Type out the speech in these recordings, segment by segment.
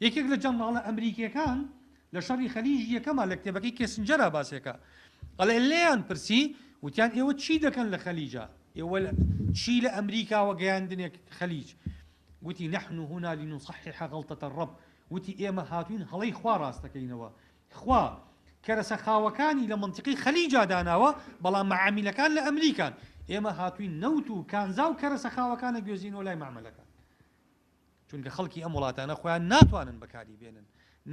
یەکێک لە جەنڕاڵە ئەمریکیەکان لە شەڕی خەلیجی یەکەما لە کتێبەکەی کێسنجەرا باسێکە ئەڵێ لێیان پرسی وتیان ئێوە چی دەکەن لە خەلیجا ئێوە چی لە ئەمریکاوە گەیاندنێک خەلیج وتی نحن هنا لنصحح غلطة الرب وتی ئێمە هاتوین هەڵەی خوا ڕاستەکەینەوە خوا کەرەسە خاوەکانی لە مەنتیقەی خەلیجا داناوە بەڵام مەعامیلەکان لە ئەمریکان ئێمە هاتوین نەوت و کانزا و کەرەسە خاوەکان ئەگوێزینەوە لای مەعمەلەکان چونکە خەڵکی ئەم وڵاتانە خۆیان ناتوانن بەکاری بێنن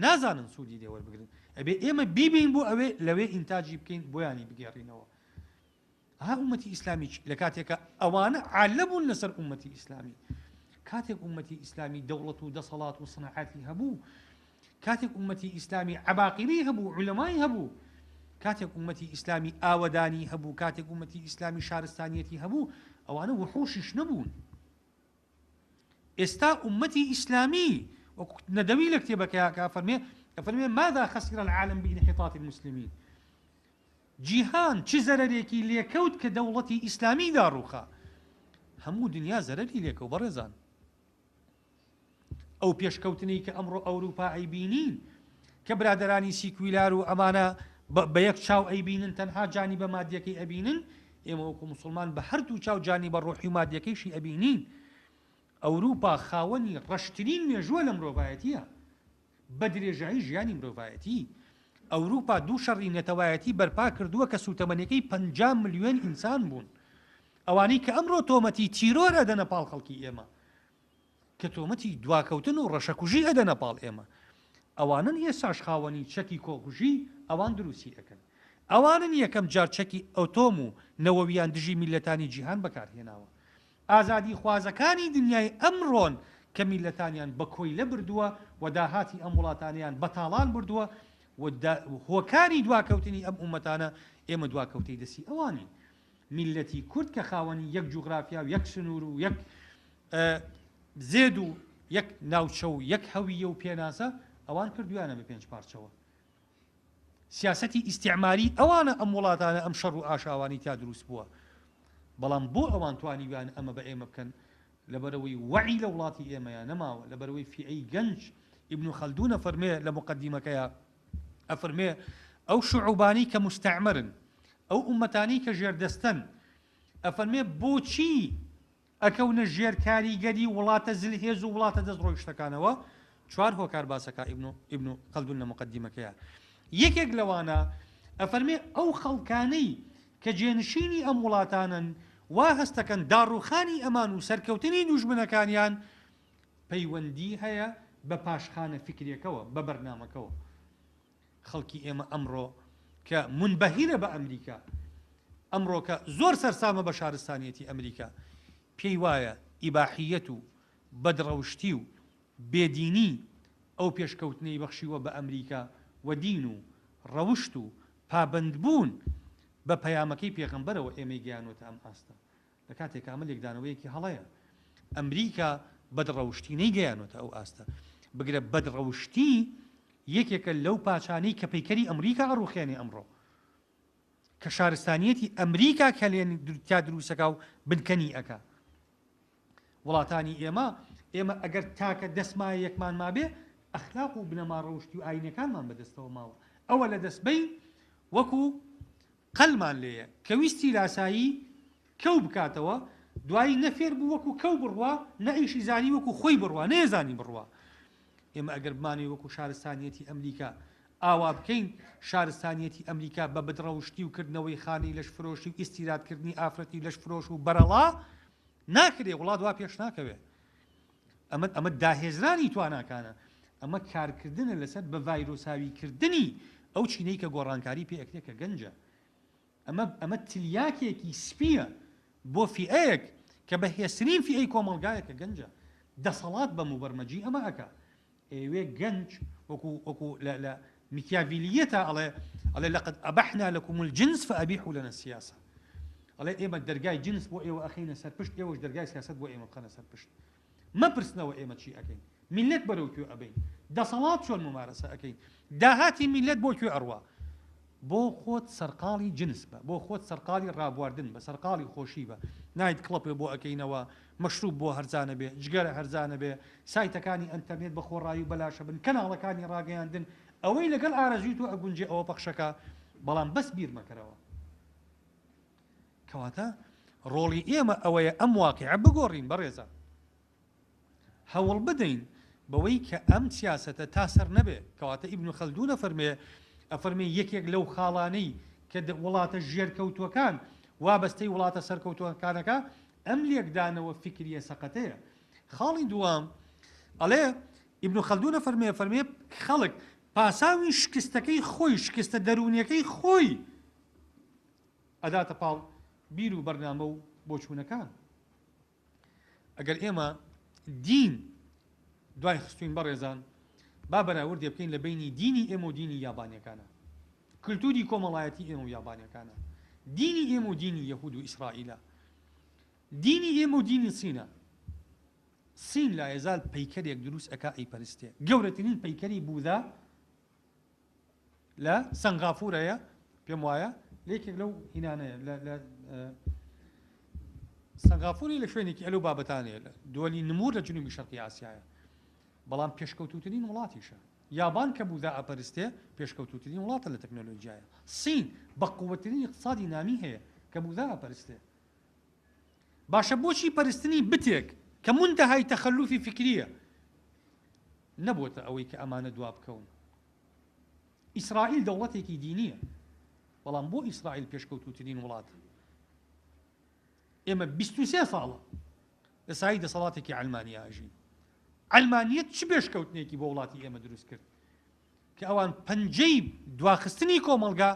نازانن سوودی لێ وەربگرن ئەبێ ئێمە بیبین بۆ ئەوێ لەوێ ئینتاجی بکەین بۆیانی بگێڕینەوە ها ئومەتی ئیسلامی لە کاتێکە ئەوانە عالە بوون لەسەر ئومەتی ئیسلامی کاتێک ئومەتی ئیسلامی دەوڵەت و دەسەڵات و سنعاتی هەبوو کاتێک ئومەتی ئیسلامی عەباقیری هەبوو عولەمای هەبوو کاتێک ئومەتی ئیسلامی ئاوەدانی هەبوو کاتێک ئومەتی ئیسلامی شارستانیەتی هەبوو ئەوانە وحوشیش نەبوون ئێستا ئومەتی ئیسلامی وەکو نەدەوی لە کتێبەکەیا کە ئەفەرمێ ئەفەرمێ ماذا خسر العالم بانحطاط المسلمین جیهان چ زەرەرێکی لێکەوت کە دەوڵەتی ئیسلامی داڕوخا هەموو دنیا زەرەری لێکەوت بەڕێزان ئەو پێشکەوتنەی کە ئەمڕۆ ئەوروپا ئەیبینین کە برادەرانی سیکویلار و ئەمانە بە یەک چاو ئەیبینن تەنها جانیبە مادیەکەی ئەبینن، ئێمە وەکو موسڵمان بە هەردوو چاو جانیبە ڕۆحی و مادیەکەیشی ئەبینین. ئەوروپا خاوەنی ڕەشترین مێژووە لە مرۆڤایەتیە بە درێژایی ژیانی مرۆڤایەتی. ئەوروپا دوو شەڕی نەتەوایەتی بەرپا کردووە کە سوتەمەنیەکەی 50 ملیۆن ئینسان بوون. ئەوانەی کە ئەمڕۆ تۆمەتی تیرۆر ئەدەنە پاڵ خەڵکی ئێمە کە تۆمەتی دواکەوتن و ڕەشەکوژی ئەدەنە پاڵ ئێمە، ئەوانەن ئێستاش خاوەنی چەکی کۆکوژی، ئەوان دروستی ئەکەن. ئەوانن یەکەم جار چەکی ئەتۆم و نەوەویان دژی میللەتانی جیهان بەکار هێناوە. ئازادیخوازەکانی دنیای ئەمڕۆن کە میللەتانیان بە کۆیلە بردووە و داهاتی ئەم وڵاتانەیان بە تاڵان بردووە و هۆکاری دواکەوتنی ئەم ئوممەتانە، ئێمە دواکەوتەی دەستی ئەوانین. میللەتی کورد کە خاوەنی یەک جوغرافیا و یەک سنوور و یەک زێد و یەک ناوچە و یەک هەویە و پێناسە ئەوان کردویانە بە پێنج پارچەوە. سیاسەتی ئیستیعماری ئەوانە ئەم وڵاتانە ئەم شەڕ و ئاشاوانەی تیا دروست بووە. بەڵام بۆ ئەوان توانیویانە ئەمە بە ئێمە بکەن؟ لەبەرئەوەی وەعی لە وڵاتی ئێمەیا نەماوە، لەبەرئەوەی فیئەی گەنج، ئیبن خەلدون ئەفەرمێ لە موقەدیمەکەیا ئەفەرمێ ئەو شعوبانەی کە موستەعمەرن، ئەو ئوممەتانەی کە ژێردەستەن، ئەفەرمێ بۆچی ئەکەونە ژێر کاریگەری وڵاتە زلهێز و وڵاتە دەست ڕۆیشتەکانەوە، چوار هۆکار باسەکا ئیبن خەلدون لە موقەدیمەکەیا، یەکێک لەوانە ئەفەرمێ ئەو خەڵکانەی کە جێنشینی ئەم وڵاتانەن وا هەستەکەن داڕوخانی ئەمان و سەرکەوتنی دوژمنەکانیان پەیوەندی هەیە بە پاشخانە فیکریەکەوە، بە بەرنامەکەوە. خەڵکی ئێمە ئەمڕۆ کە مونبەهیرە بە ئەمریکا، ئەمڕۆ کە زۆر سەرسامە بە شارستانیەتی ئەمریکا، پێی وایە ئیباحیەت و بەدڕەوشتی و بێدینی ئەو پێشکەوتنەی بەخشیوە بە ئەمریکا و دین و ڕەوشت و پابەندبوون بە پەیامەکەی پێغەمبەرەوە ئێمەی گەیانوەتە ئەم ئاستە. لە کاتێکا ئەمە لێکدانەوەیەکی هەڵەیە. ئەمریکا بەدڕەوشتی نەیگەیانۆتە ئەو ئاستە. بگرە بەدڕەوشتی یەکێکە لەو پاچانەی کە پەیکەری ئەمریکا ئەڕوخێنێ ئەمڕۆ. کە شارستانیەتی ئەمریکا کەلێن تیا دروستەکا و بنکەنی ئەکا. وڵاتانی ئێمە، ئێمە ئەگەر تاکە دەسمایەیەکمان مابێ ئەخلاق و بنەما ڕەوشتی و ئاینیەکانمان بەدەستەوە ماوە. ئەوە لەدەست بەین وەکو قەلمان لێیە کە ویستی لاسایی کەو بکاتەوە، دوایی نە فێر بوو وەکو کەو بڕوا، نە ئیشی زانی وەکو خۆی بڕوا، نەیزانی بڕوا. ئێمە ئەگەر بمانەوێ وەکو شارستانیەتی ئەمریکا ئاوا بکەین، شارستانیەتی ئەمریکا بە بدڕەوشتی و کردنەوەی خانەی لەشفرۆشی و ئیستیرادکردنی ئافرەتی لەشفرۆش و بەرەڵا ناکرێ، وڵات وا پێش ناکەوێ. ئەمە ئەمە داهێزرانی تواناکانە، ئەمە کارکردنە لەسەر بە ڤایرۆساوی کردنی ئەو چینەی کە گۆڕانکاری پێ ئەکرێ کە گەنجە. ئەمە ئەمە تلیاکێکی سپییە بۆ فیئەیەک کە بەهێزترین فیئەی کۆمەڵگایە کە گەنجە. دەسەڵات بە موبەرمەجی ئەمە ئەکا. ئەیەوێ گەنج وەکو وەکو لە لە میکیاڤیلییەتا ئەڵێ ئەڵێ لقد ابحنا لكم الجنس فابیحوا لنا السیاسە ئەڵێ ئێمە دەرگای جنس بۆ ئێوە ئەخەینە سەر پشت ئێوەش دەرگای سیاسەت بۆ ئێمە بخەنە سەر پشت مەپرسنەوە ئێمە چی ئەکەین میللەت بەرەو کوێ ئەبەین دەسەڵات چۆن مومارەسە ئەکەین داهاتی میللەت بۆ کوێ ئەڕوا. بۆ خۆت سەرقاڵی جنس بە، بۆ خۆت سەرقاڵی ڕابواردن بە، سەرقاڵی خۆشی بە، night club ێ بۆ ئەکەینەوە، مەشروب بۆ هەرزانە بێ، جگەرە هەرزانە بێ، سایتەکانی ئەنتەرنێت بە خۆڕایی و بەلاشە بن، کەناڵەکانی ڕاگەیاندن، ئەوەی لەگەڵ ئارەزووی تۆ ئەگونجێ ئەوە پەخشەکە، بەڵام بەس بیر مەکەرەوە. کەواتە ڕۆڵی ئێمە ئەوەیە ئەم واقیعە بگۆڕین بەڕێزان. هەوڵ بدەین بەوەی کە ئەم سیاسەتە تا سەر نەبێ، کەواتە ئیبن خەلدون ئەفەرمێ، ئەفەرمێ یەکێک لەو خاڵانەی کە وڵاتە ژێرکەوتووەکان وابەستەی وڵاتە سەرکەوتووەکانەکا ئەم لێکدانەوە فیکریە سەقەتەیە. خاڵی دووەم ئەڵێ ئیبن خەلدون ئەفەرمێ، ئەفەرمێ خەڵک پاساوی شکستەکەی خۆی، شکستە دەروونیەکەی خۆی ئەداتە پاڵ بیر و بەرنامە و بۆچوونەکان. ئەگەر ئێمە دین دوای خستوین بەڕێزان با بەراوردێ بکەین لە بەینی دینی ئێمە و دینی یابانیەکانە کلتوری کۆمەڵایەتی ئێمە و یابانیەکانە دینی ئێمە و دینی یەهود و ئیسرائیلە دینی ئێمە و دینی سینە سین لایەزال پەیکەرێک دروست ئەکا ئەیپەرستێ گەورەترین پەیکەری بوذا لە سەنغافورەیە پێم وایە لە یەکێک لەو هینانەیە لە سەنغافوری لە شوێنێکی ئەلو بابەتانەیە لە دۆلی نمور لە جنوبی شەرقی ئاسیایە بەڵام پێشکەوتوترین وڵاتیشە یابان کە بوذا ئەپەرستێ پێشکەوتوترین وڵاتە لە تەکنەلۆژیایە سین بە قوترین اقتصادی نامی هەیە کە بوذا ئەپەرستێ باشە بۆچی پەرستنی بتێک کە منتەهای تەخەلوفی فکریە نەبۆتە ئەوەی کە ئەمانە دوابکەون؟ ئیسرائیل دەوڵەتێکی دینیە بەڵام بۆ ئیسرائیل پێشکەوتوترین وڵاتە. ئێمە 23 ساڵە لە سایەی دەسەڵاتێکی عەلمانیا ئەژین. عەلمانیەت چ پێشکەوتنێکی بۆ وڵاتی ئێمە دروست کرد کە ئەوان پەنجەی دواخستنی کۆمەڵگا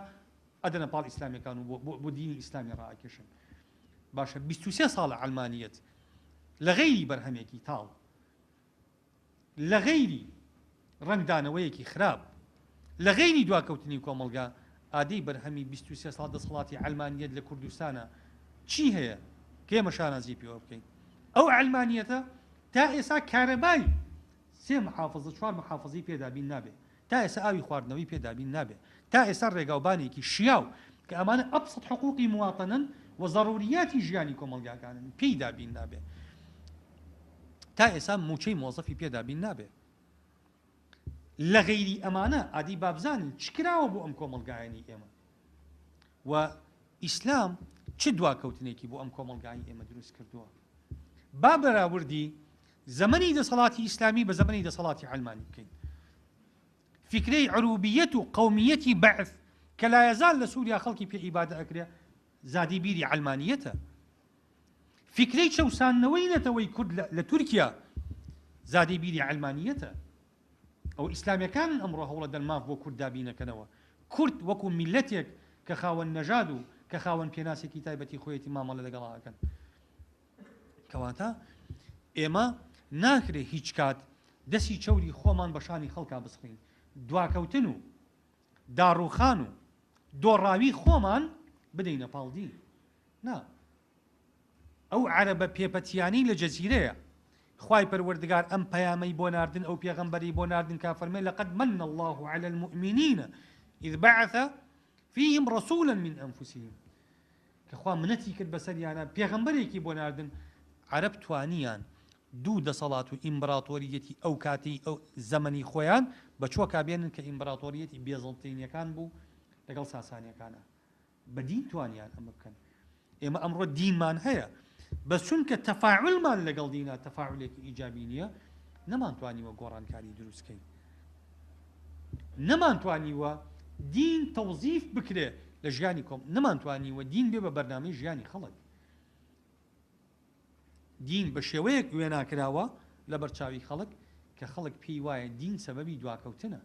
ئەدەنە پاڵ ئیسلامیەکان و بۆ دینی ئیسلامی ڕائەکێشن. باشە 23 ساڵە عەلمانیەت لە غەیری بەرهەمێکی تاڵ لە غەیری ڕەنگدانەوەیەکی خراپ، لە غەیری دواکەوتنی کۆمەڵگا، ئادەی بەرهەمی 23 ساڵ دەسەڵاتی عەلمانیەت لە کوردستانا چی هەیە کە ئێمە شانازی پێوە بکەین؟ ئەو عەلمانیەتە تا ئێسا کارەبای سێ محافزە چوار محافزەی پێ دابین نابێ، تا ئێستا ئاوی خواردنەوەی پێ دابین نابێ، تا ئێستا ڕێگاوبانێکی شیاو کە ئەمانە ئەبسەت حقوقی مواطنەن و زەڕوریاتی ژیانی کۆمەڵگاکانن پێی دابین نابێ. تا ئێستا موچەی مۆزەفی پێ دابین نابێ. لە غەیری ئەمانە ئادی با بزانین چ کراوە بۆ ئەم کۆمەڵگایەنی ئێمە و ئیسلام چ دواکەوتنێکی بۆ ئەم کۆمەڵگای ئێمە دروست کردووە. با بەراوردی زەمەنی دەسەڵاتی ئیسلامی بە زەمەنی دەسەڵاتی عەلمانی بکەین. فیکرەی عروبیەت و قەومیەتی بەعث کە لایەزال لە سوریا خەڵکی پێ ئیبادە ئەکرێ زادی بیری عەلمانیەتە. فیکرەی چەوساندنەوەی نەتەوەی کورد لە تورکیا زادەی بیری عەلمانیەتە. ئەوە ئیسلامیەکانن ئەمڕۆ هەوڵەدەن ماف بۆ کورد دابینەکەنەوە. کورد وەکو میللەتێک کە خاوەن نەژاد و کە خاوەن پێناسێکی تایبەتی خۆیەتی مامەڵە لەگەڵا ئەکەن. کەواتە ئێمە ناکرێ هیچ کات دەسی چەوری خۆمان بە شانی خەڵکا بسڕین. دواکەوتن و داڕووخان و دۆڕاوی خۆمان بدەینە پاڵ دین. نا. ئەو عەرەبە پێپەتیانەی لە جەزیرەیە خوای پەروەردگار ئەم پەیامەی بۆ ناردن ئەو پێغەمبەرەی بۆ ناردن کە فەرمێ لقد من الله على المؤمنین اذ بعث فيهم رسولا من انفسهم کە خوا منەتی کرد بەسەریانە پێغەمبەرێکی بۆ ناردن عەرەب توانیان دوو دەسەڵات و ئیمبراتۆریەتی ئەو کاتەی ئەو زەمەنی خۆیان بە چۆکا بێنن کە ئیمبراتۆریەتی بێزەنتینیەکان بوو لەگەڵ ساسانیەکانە بە دین توانیان ئەمە بکەن. ئێمە ئەمڕۆ دینمان هەیە بەس چونکە تەفاعولمان لەگەڵ دینا تەفاعولێکی ئیجابی نییە نەمانتوانیوە گۆڕانکاری دروست کەین نەمانتوانیوە دین تەوزیف بکرێ لە ژیانی کۆم نەمانتوانیوە دین بێ بە بەرنامەی ژیانی خەڵک دین بە شێوەیەک وێنا کراوە لە بەرچاوی خەڵک کە خەڵک پێی وایە دین سەبەبی دواکەوتنە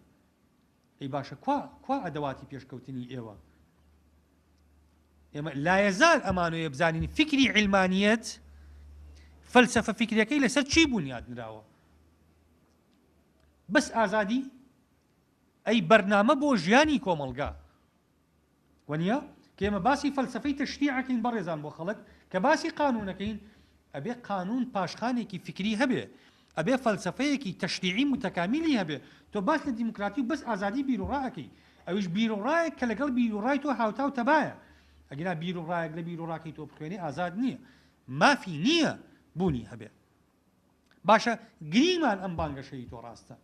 ئەی باشە کوا کوا ئەدەواتی پێشکەوتنی ئێوە؟ ئێمە لایەزال ئەمانەوێ بزانین فیکری عیلمانیەت فەلسەفە فیکرەکەی لەسەر چی بونیاد نراوە؟ بەس ئازادی؟ ئەی بەرنامە بۆ ژیانی کۆمەڵگا وەنیە؟ کە ئێمە باسی فەلسەفەی تەشریع ئەکەین بەڕێزان بۆ خەڵک، کە باسی قانوون ئەکەین، ئەبێ قانوون پاشخانێکی فیکری هەبێ، ئەبێ فەلسەفەیەکی تەشریعی موتەکامیلی هەبێ، تۆ باس لە دیموکراتی و بەس ئازادی بیروڕا ئەکەی، ئەویش بیروڕایەک کە لەگەڵ بیروڕای تۆ هاوتا و تەبایە. ئەگینا بیروڕایەک لە بیروڕاکەی تۆ بخوێنێ ئازاد نییە. مافی نییە بوونی هەبێ. باشە گریمان ئەم بانگەشەی تۆ ڕاستە.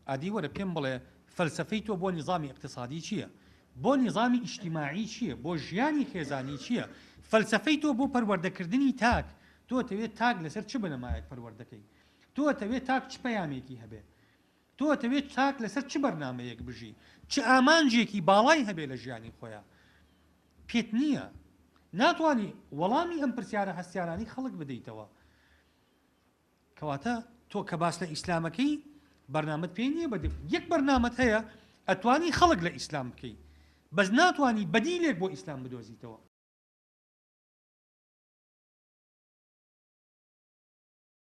ئادی وەرە پێم بڵێ فەلسەفەی تۆ بۆ نیزامی ئیقتیسادی چییە؟ بۆ نیزامی ئیجتیماعی چییە؟ بۆ ژیانی خێزانی چییە؟ فەلسەفەی تۆ بۆ پەروەردەکردنی تاک، تۆ ئەتەوێ تاک لەسەر چ بنەمایەک پەروەردەکەی؟ تۆ ئەتەوێ تاک چ پەیامێکی هەبێ؟ تۆ ئەتەوێ تاک لەسەر چ بەرنامەیەک بژی؟ چ ئامانجێکی باڵای هەبێ لە ژیانی خۆیا؟ پێت نییە. ناتوانی وەڵامی ئەم پرسیارە هەستیارانەی خەڵک بدەیتەوە. کەواتە تۆ کە باس لە ئیسلامەکەی بەرنامەت پێ نییە بە یەک بەرنامەت هەیە ئەتوانی خەڵک لە ئیسلام بکەی بەس ناتوانی بەدیلێک بۆ ئیسلام بدۆزیتەوە.